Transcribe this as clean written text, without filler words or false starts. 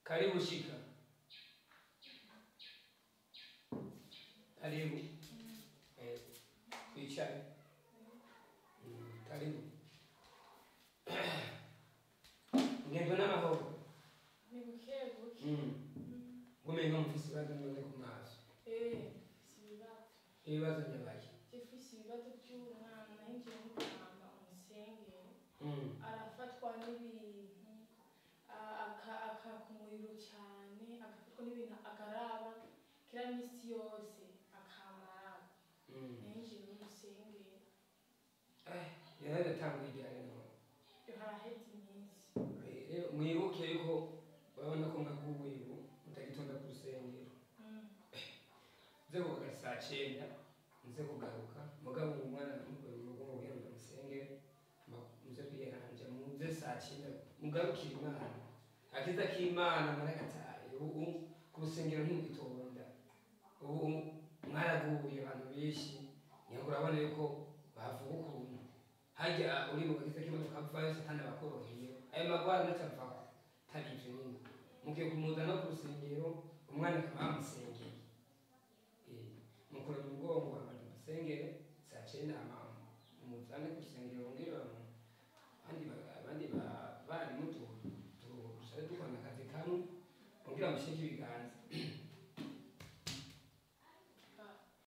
Karibu shika. Karibu. Twicare. Karibu. Ngendo n'amahoro. Ni buke buke. Ngumenga mufise ibibazo none ku maso. Si ibibazo. Ibibazo nyabaye. Mfise ibibazo by'umwana nanje muganga umusengere. Arafatwa n'ibintu akaka umuriro cyane, agafatwa n'ibintu agaraba kila misi yose akamara. Nanje umusengere. Yaratanguye ryari none? Haraheze iminsi. Rero mwibuke yuko urabona ko mwaguye ubu mutagitonda ku rusengero. Nze kugaruka saa 9, nze kugaruka mugabo umwana namubwiye mu rugo ngo genda musengere, muze kwiyaranja muze saa 9 mugarukire Imana. Akiza k'Imana mwaragataye ubu ku rusengero ntimugitonda. Ubu mwaraguye abantu benshi, ngira urabona yuko bavuga ukuntu hajya uri mu gakiza k'Imana ukavayo Satani abakoroheye. Ayo magwara ntacavako tari ivyo nyine. Mugiye kumuza no ku rusengero umwana akaba yamusengeye. Mukure mu mugongo abantu basengere saa 9 amama muzane ku rusengero.